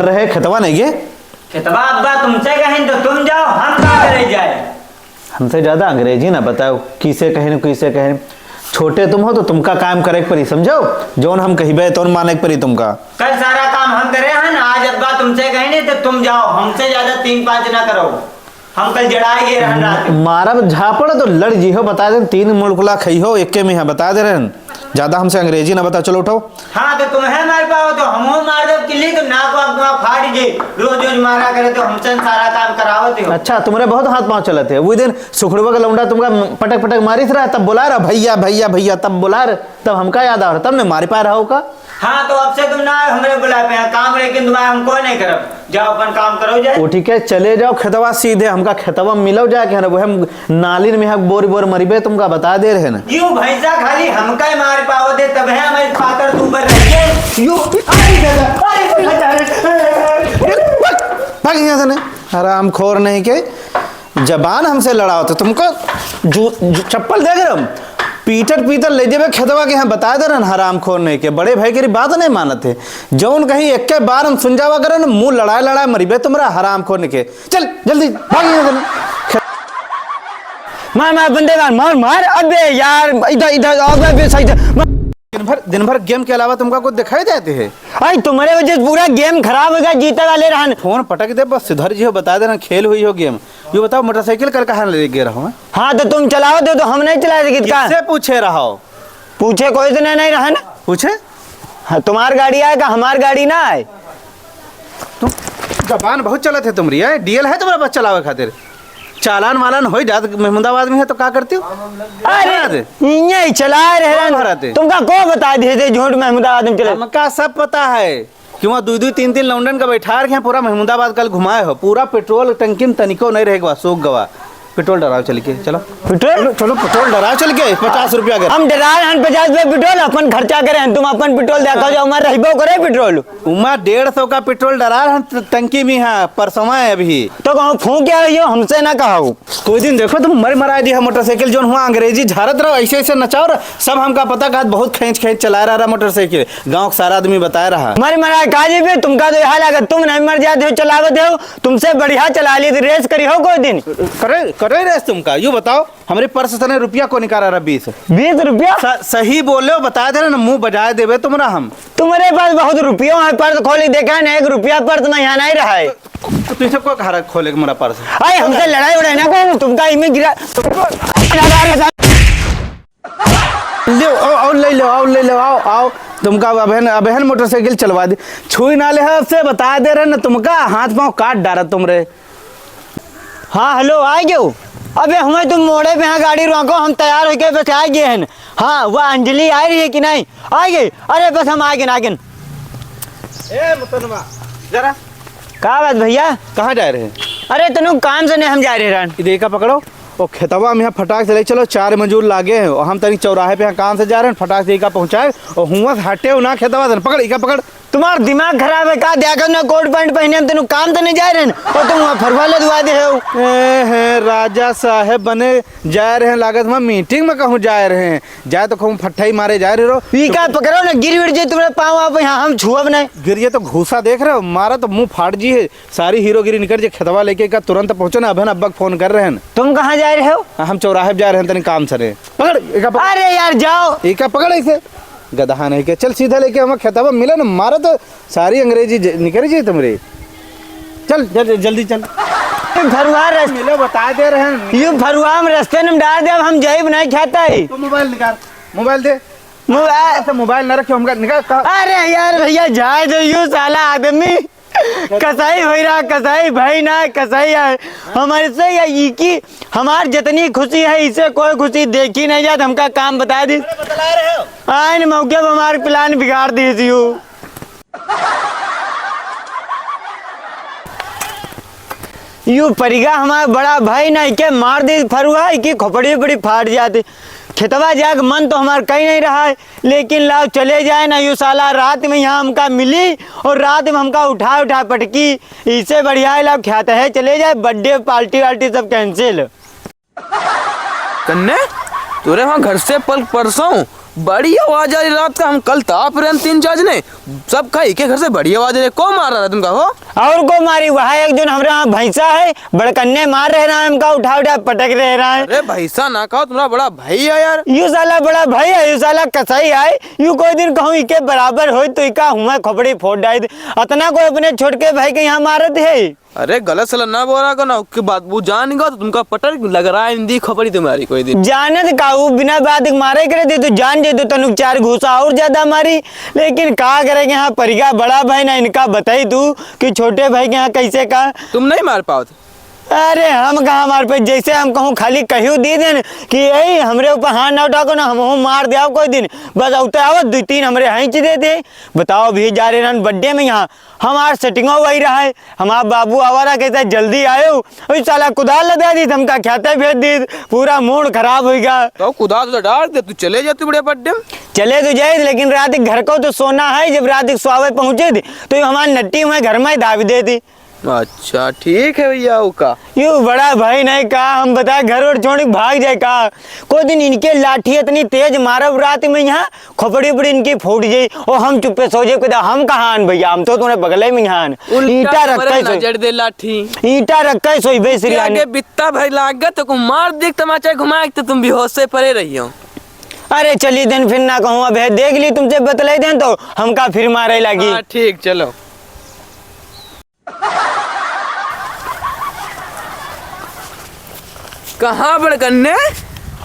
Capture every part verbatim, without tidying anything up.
रहे खेतवा नहीं गे? खेतवा अब्बा तुमसे कहिन तो तुम जाओ, हम का करे जाए? हमसे ज्यादा अंग्रेजी ना बताओ, किसे कहिन, किसे कहिन। छोटे तुम हो तो तुमका काम करे के परी, समझो? जौन हम कहिबे तौन माने के परी तुमका। कल सारा काम हम करे हन, आज अब्बा तुमसे कहिन तो तुम जाओ, हमसे ज्यादा तीन पाँच ना करो। हम कल जड़ाए गए रहन रात में। मारब झापड़ तो लड़ जी हो, बता दे, तीन मुड़कुला खई हो, एके में यहाँ बता दे रहन। ज्यादा हमसे अंग्रेजी ना बता, चलो उठो। हाँ, तो तुम्हें मार पाओ तो हमहू मार देब किल्ली, तो नाक वाक तुम्हारा फाट जे, रोज रोज मारा करे तो हमसे सारा काम करावत हो। अच्छा, तुम्हरे बहुत हाथ पाँव चलत है। वो दिन सुखड़ुआ का लौंडा तुमका पटक पटक मारिस रहा, तब बोला रहा, "भैया, भैया, भैया", तब बोला रहा, तब हमका याद आ रहा, तब ने मारी पाए रहा होगा। हाँ, तो अब से तुम ना आए हमरे बुलाए पे, यहाँ काम रहे कि तुम्हारे हम कोई नहीं करब। जाओ अपन काम करो जाए। वो ठीक है, चले जाओ खेतवा सीधे, हमका खेतवा मिलो जाके, है ना, वो हम नालिन में हक बोर बोर मरिबे, तुमका बता दे रहे ना। यू भैंसा खाली हमका ही मार पाओ दे, तब है हमारी पातर तू ऊपर रहिए। यू, अरे दादा, अरे दादा, अरे, भाग यहाँ से नहीं, हरामखोर नहीं के, जबान हमसे लड़ाओ तो तुमको जू-, जू-, चप्पल दे अगर हम पीटर पीतर ले जेबे खेतवा के, यहाँ बता दे रहे ना, हरामखोर नहीं के, बड़े भाई के बात नहीं मानत है। जौन कहीं एक के बार हम सुन जावा करे ना, मुंह लड़ाए लड़ाए मरिबे तुम्हारा हरामखोर नहीं के। चल, जल्दी, भाग यहाँ से। मार, मार, बंदे मार, मार, मार। अबे यार, इधर, इधर, अबे, अबे, सही से, मार। दिन भर, दिन भर गेम के अलावा तुमका कुछ दिखाई देते है? आई, तुम्हारे वजह से पूरा गेम खराब हो गया, जीते वाले रहन। फोन पटक दे, बस सुधर जी हो, बता देना, खेल हुई हो गेम। यू बताओ, मोटरसाइकिल कल कहाँ ले गए रहो, हैं? हाँ, तो तुम चलाओ दे, तो हम नहीं चला सकित का? किससे पूछे रहो? पूछे कोई से नहीं, नहीं रहन। पूछे? हाँ, तुम्हार गाड़ी आए का, हमार गाड़ी ना आए। तुम जबान बहुत चलत है तुम्हरी, है? डीएल है तुम्हारे पास चलावे खातिर? चालान वालान हो जात, महमूदाबाद में है तो का करती हो? अरे, चला दे। यही चला रहे कौन हैं। भराते? तुमका को बता दिए थे झूठ महमूदाबाद में चले? हमका सब पता है कि वहाँ दुई दुई तीन तीन लौंडन का बैठा रखे हैं, पूरा महमूदाबाद कल घुमाए हो, पूरा पेट्रोल टंकी में तनिको नहीं रहेगा, सूख गवा। पेट्रोल डराओ चल के, चलो। पेट्रोल? चलो, चलो, पेट्रोल डराओ चल के, पचास रुपया के। हम डरा रहे हैं पचास रुपया पेट्रोल, अपन खर्चा करे हैं, तुम अपन पेट्रोल देखो जाओ, हमारे रहबो करे पेट्रोल। उमा डेढ़ सौ का पेट्रोल डरा रहे हैं, टंकी में है, परसवा है अभी। तो कहूँ फूंक क्या रही हो, हमसे ना कहो। कोई दिन देखो तुम मर मराए दी है मोटरसाइकिल, जोन हुआ अंग्रेजी झारत रहो, ऐसे ऐसे नचाओ रहो। सब हमका पता का बहुत खींच खींच चला रहा, रहा मोटरसाइकिल, गाँव का सारा आदमी बताए रहा। मर मराए का जी भी, तुमका तो यहाँ लागत तुम नहीं मर जाते हो, चलावत हो, तुमसे बढ़िया चला ली थी, रेस करी हो कोई दिन। करे, करे रेस तुमका, यू बताओ, हमरे पर्स तने रुपया को निकाला रहा बीस। बीस रुपया? स-, सही बोले हो, बता दे रहे ना, मुंह बजाए देवे तुमरा हम। तुम्हारे पास बहुत रुपयो है, पर्स खोली देखा ना, एक रुपया पर्स में यहाँ नहीं रहा है। तो तुझे को कहा रहा खोले के मेरा पर्स? अरे हमसे लड़ाई उड़ाई ना करो, तुमका इमे गिरा। ले आओ, आओ, ले लो, आओ, ले लो, आओ, आओ। तुमका अबहन, अबहन मोटरसाइकिल चलवा दी। छुई ना ले, आपसे बता दे रहे ना, तुमका हाथ पाँव काट डारा तुमरे। हाँ, हेलो, आ गयो? अबे हमें तुम मोड़े पे यहाँ गाड़ी रोको, हम तैयार होके बस आ गए हैं। हाँ, वह अंजलि आ रही है कि नहीं? आ गई? अरे बस हम आ गए, आ गए। ए मुतनमा, जरा। का बात भैया? कहाँ जा रहे हैं? अरे तनु काम से नहीं हम जा रहे रहन। इधर का पकड़ो, वो खेतवा में यहाँ फटाक से ले चलो, चार मजूर लागे हैं, और हम तनी चौराहे पे यहाँ काम से जा रहे हैं, फटाक से इका पहुँचाए, और हुआं से हटे हो ना खेतवा से, पकड़, इका पकड़। तुम्हारा दिमाग खराब है का? देखो ना कोट पैंट पहने हम तनु काम से नहीं जा रहे हैं, और तुम वहाँ फरवा लदवा दे हो। ए हैं, राजा साहेब बने जा रहे हैं, लागत वहाँ मीटिंग में कहूँ जा रहे हैं, जाए तो कहूँ फट्ठई मारे जा रहे हो। ई का पकड़ो ना, गिर विर जे तुम्हारे पाँव आप यहाँ हम छुअब नहीं। गिर जे तो घूसा देख रहे हो, मारा तो मुँह फाट जी है, सारी हीरोगिरी निकल जे खेतवा लेके का तुरंत पहुँचो ना, अबहन अब्बा के फोन कर रहे हैं। तुम कहाँ जा रहे हो? हाँ, हम चौराहे पे जा रहे हैं, तनी काम सरे। पकड़, एका पकड़। अरे यार, जाओ। एका पकड़ ऐसे। गदहा नहीं के, चल सीधा लेके हम खेतवा मिले ना, मारा तो सारी अंग्रेजी ज-, निकल जी तुमरे। चल, जल-, जल्दी चल। फरुआ रस-, मिलो, बता दे रहे हैं। यू फरुआ हम रस्ते में डाल दे, अब हम जाइब नहीं खाता है। तो मोबाइल निकाल, मोबाइल दे। मोबाइल। अच्छा, मोबाइल ना रखे, हमका निकाल, कहाँ? अरे यार भैया, जाए दो, यू साला आदमी कसाई भाई रहा, कसाई भाई ना, कसाई है। हमारे से या ई की, हमार जितनी खुशी है, इसे कोई खुशी देखी नहीं जात। हमका काम बता दी। अरे, बतला रहे हो? आइन मौके पे हमार प्लान बिगाड़ दी थी यू। यू परिगा हमार बड़ा भाई ना, इके मार दे फरुआ, इकी खोपड़ी उपड़ी फाट जाती। खेतवा जाके मन तो हमार कहीं नहीं रहा है, लेकिन लाओ चले जाए ना, यू साला रात में यहाँ हमका मिली और रात में हमका उठा उठा पटकी। इससे बढ़िया है लाओ ख्यात है चले जाए, बर्थडे पार्टी वार्टी सब कैंसिल। कन्ने, तोरे वहाँ घर से पल परसों बड़ी आवाज आ रही रात का, हम कल ताप रहे हैं तीन चार जने, सब कहा एक घर से बड़ी आवाज आ रही, कौन मार रहा है तुमका हो? और को मारी, वह एक जन हमरा यहाँ भैंसा है, बड़कन्ने मार रहे रहा है, हमका उठा उठा पटक रहे रहा है। अरे भैंसा ना कहो, तुम्हारा बड़ा भाई है यार। यू साला बड़ा भाई है, यू साला कसाई है, यू कोई दिन कहूँ इके बराबर होई तो इका हुआ खोपड़ी फोड़ डाई दे। अतना कोई अपने छोटके भाई के यहाँ मारत है? अरे गलत सलत ना बोला करो ना, उसके बाद वो जान गया तो तुमका पटक लग रहा है, हिंदी खोपड़ी तुम्हारी कोई दिन। जानत का वो बिना बात के मारे करे थे, तो जान जे तो तनुक चार घूसा और ज्यादा मारी। लेकिन का करे के यहाँ परिका बड़ा भाई ना, इनका बताई तू कि छोटे भाई के यहाँ कैसे का। तुम नहीं मार पाओ थे? अरे हम कहाँ मार पाए, जैसे हम कहूँ खाली कहियो दे देन कि ए हमरे ऊपर हाथ ना उठा को ना, हम मार दिया कोई दिन। बस उतर आवत दो तीन हमरे हैंच दे दे। बताओ भी जा रहे रहन बर्थडे में यहाँ, हमार सेटिंगो वही रहा है, हमार बाबू आवारा कहता है जल्दी आयो, ओई साला कुदाल लदा दी, हमका खेते भेज दी, पूरा मूड खराब हो गया। तो कुदाल तो डाल दे, तू चले जाते बड़े बर्थडे में। चले तो जाए, लेकिन रात के घर को तो सोना है, जब रात के सोवे पहुँचे दी, तो ये हमार नट्टी हुए घर में ही दाबी दे दी। अच्छा, ठीक है भैया, ओका। यू बड़ा भाई नहीं का, हम बताए घर और छोड़ के भाग जाए का। कोई दिन इनके लाठी इतनी तेज मारब रात में यहाँ, खोपड़ी उपड़ी इनकी फूट जाई, और हम चुप्पे सो जाए, कहता, "हम कहाँ आन भैया, हम तो तुम्हें बगले में यहाँ आन।" उल्टा ईंटा रख के सोई, नजर दे लाठी। ईंटा रख के सोई बे इनके श्री आने। आगे बित्ता भाई लागत, तो को मार देख तमाचा घुमा के, तो तुम बेहोश से परे रहियो। अरे चली देन, फिर ना कहूँ, अब है देख ली तुमसे बतलाई देन, तो हमका फिर मारे लागी। हाँ, ठीक, चलो। कहाँ बड़कन्ने?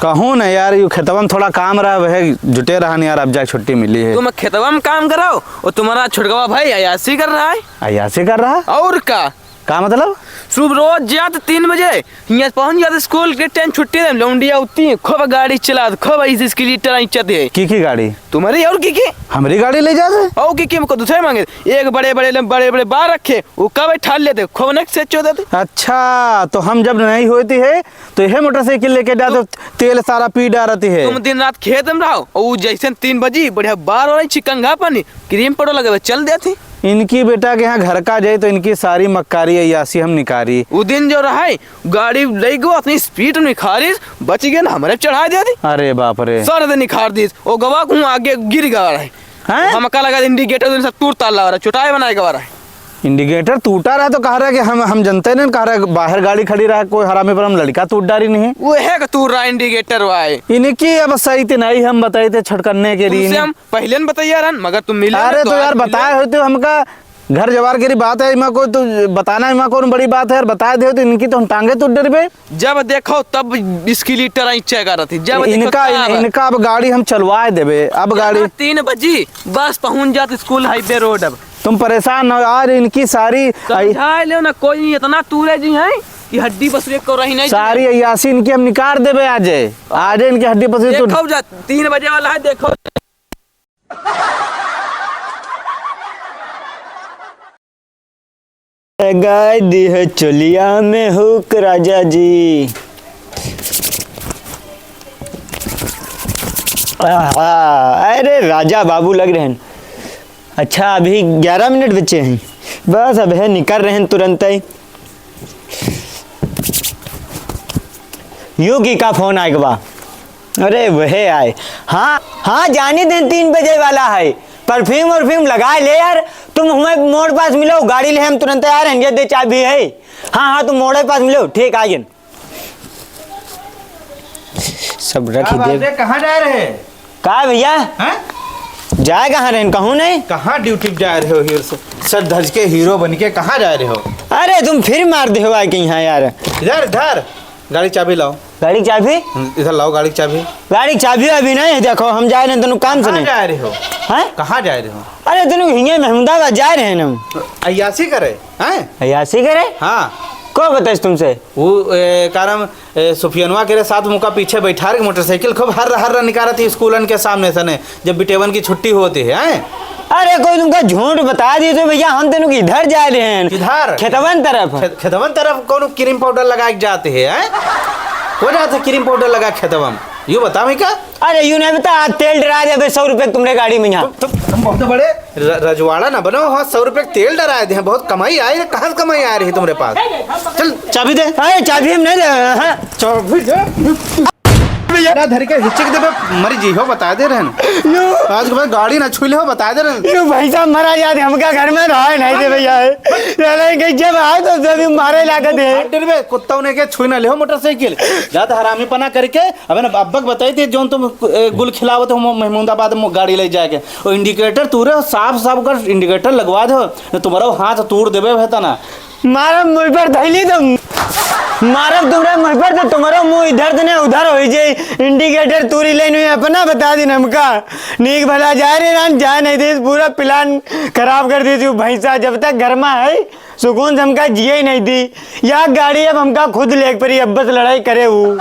कहूँ न यार, यू खेतवा में थोड़ा काम रहा, वह जुटे रहन यार, अब जाके छुट्टी मिली है। तुम खेतवा में काम कराओ, और तुम्हारा छुटकवा भाई अयासी कर रहा है। अयासी कर रहा? और का? का मतलब? सुबह रोज जात तीन बजे, यहाँ पहुँच जात स्कूल के टाइम छुट्टी दे, लौंडिया उती है, खूब गाड़ी चलात, खूब ऐसे स्कूटर अइचत है। की की गाड़ी? तुम्हारी और की की? हमरी गाड़ी ले जाते? और की की हमको दूसरे मांगे, एक बड़े बड़े, बड़े बड़े बार रखे, वो कब ठाल लेते, खूब नक से चो देते। अच्छा, तो हम जब नहीं होती है, तो यह मोटरसाइकिल लेके जाते, तुम तेल सारा पी डारती है। तुम दिन रात खेत में रहो, और वो जैसे तीन बजी, बढ़िया बार और चिकंगा पानी, क्रीम पाउडर लगे, चल देती। इनकी बेटा के यहाँ घर का जाए, तो इनकी सारी मक्कारी अय्यासी हम निकारी। वो दिन जो रहा है, गाड़ी ले गो, अपनी स्पीड निखारी, बच गए ना, हमारे चढ़ा दे दी। अरे बाप रे। सर दे निखार दी, वो गवा घूम आगे गिर गवा रहे। हैं? हमका लगा इंडिकेटर दिन सब तूर तार लगा रहा, चुटाई बनाए गवा रहा है। इंडिकेटर टूटा रहा तो कह रहा कि हम, हम जनते नहीं, कह रहा बाहर गाड़ी खड़ी रहा, कोई हरामी पर हम लड़का तूर डारी नहीं। वो है कि तूर रहा इंडिकेटर वाए। इनकी अब सही ते नहीं, हम बताए थे छटकने के लिए तुमसे इन्हें। हम पहले न बताइए रहन, मगर तुम मिले अरे तो यार, बताए होते हमका, घर जवार के बात है, इमा कोई तो बताना, इमा कौन बड़ी बात है यार, बताए दे तो इनकी तो हम टांगे तोड़ डरबे। जब देखो तब स्कूटर आई चेक करत ही, जब देखो इनका, तब। इनका अब गाड़ी हम चलवाए देबे, अब गाड़ी। तीन बजी बस पहुँच जात स्कूल हाईवे रोड। अब तुम परेशान न हो यार, इनकी सारी समझा ले ना, कोई इतना तूरे जी है कि हड्डी पसरी को रही नहीं। सारी अय्यासी इनकी हम निकाल देबे आज, आज इनकी हड्डी पसरी तो देखो जा, तीन बजे वाला है, देखो। लगाई दी है चोलिया में हुक राजा जी। आहा, अरे राजा बाबू लग रहे हैं। अच्छा, अभी ग्यारह मिनट बचे हैं, बस अब है निकल रहे हैं तुरंत ही। यू की का फोन आए के बा? अरे वह आए। हाँ, हाँ, जानी दिन तीन बजे वाला है। परफ्यूम वरफ्यूम लगाए ले यार। तुम हमें मोड़ पास मिलो, गाड़ी ले हम तुरंत आ रहे हैं। ये दे चाबी है। हाँ, हाँ, तुम मोड़े पास मिलो। ठीक, आ गए। सब रख का ही बात दे। है, कहाँ जा रहे हैं? का भैया? हैं? जाए कहाँ रहे हैं? कहूँ नहीं। कहाँ ड्यूटी पे जा रहे हो हीरो से? सर धज के हीरो बन के कहाँ जा रहे हो? अरे तुम फिर मार दे हो आके यहाँ यार। इधर, इधर। गाड़ी चाबी लाओ। गाड़ी चाबी? हम्म, इधर लाओ गाड़ी चाबी। गाड़ी चाबी अभी नहीं है, देखो हम जा रहे हैं दोनों काम से कहाँ नहीं। जा रहे हो? हैं? कहाँ जा रहे हो? अरे दोनों हिंगे महमूदाबाद जा रहे हैं हम। अय्यासी करे, हैं? अय्यासी करे? हाँ। को बताइस तुमसे? वो, ए, कारण, ए, सुफियनवा के रे साथ उनका पीछे बैठा रहे मोटरसाइकिल खूब हर्र हर्र निकालत ही स्कूलन के सामने से ने। जब बिटेवन की छुट्टी होती है, हैं? अरे, कोई तुमका झूठ बता दी तो भैया, हम तेनू इधर जा रहे हैं। किधर? खेतवन तरफ। खे-, खेतवन तरफ कौन क्रीम पाउडर लगा के जाते हैं, हैं? कौन जाता क्रीम पाउडर लगा खेतवन? यू बता मैं का? अरे, यू नहीं बता, आज तेल डरा दे बे, सौ रुपये तुमरे गाड़ी में यहाँ। तुम, तुम, तुम बहुत बड़े र-, रजवाड़ा ना बनो, हाँ, सौ रुपये तेल डरा दे, बहुत कमाई आई है, कहाँ से कमाई आ रही है तुम्हारे पास? चल, चाबी दे। अरे, चाबी हम नहीं दे, हाँ। चाबी दे। ना धर के हिचक देबे, मर जी हो, बता दे रहन। यो। आज के बाद गाड़ी ना छुई ले हो, बता दे रहन। यो भाई साहब, मरा याद हमका घर में रहा नहीं दे भैया है। चले गई जब आए तो जब मारे लागत है। डरबे, कुत्ता उन्हें के छुई ना ले हो मोटरसाइकिल। ज्यादा हरामी पना करके, अबे ना अब्बक बताई थी, जोन तुम, ए, गुल खिलावत हो मो-, महमूदाबाद में गाड़ी ले जाके। वो इंडिकेटर तूरे हो, साफ साफ कर इंडिकेटर लगवा दो, न तुम्हारा हाथ तोड़ देबे भैया ना। मारब मुँह पर धैली तो मारब तुमरे मुँह पर तो तुम्हारा मुँह इधर से नहीं उधर हो जाए। इंडिकेटर तूरी लेन हुई अपना बता दिन हमका। नीक भला जाए रे रान, जाए नहीं दे, पूरा प्लान खराब कर दी थी भैंसा। जब तक घर में है सुकून से हमका जिए ही नहीं दी। या गाड़ी अब हमका खुद लेके पड़ी, अब बस लड़ाई करे हूँ।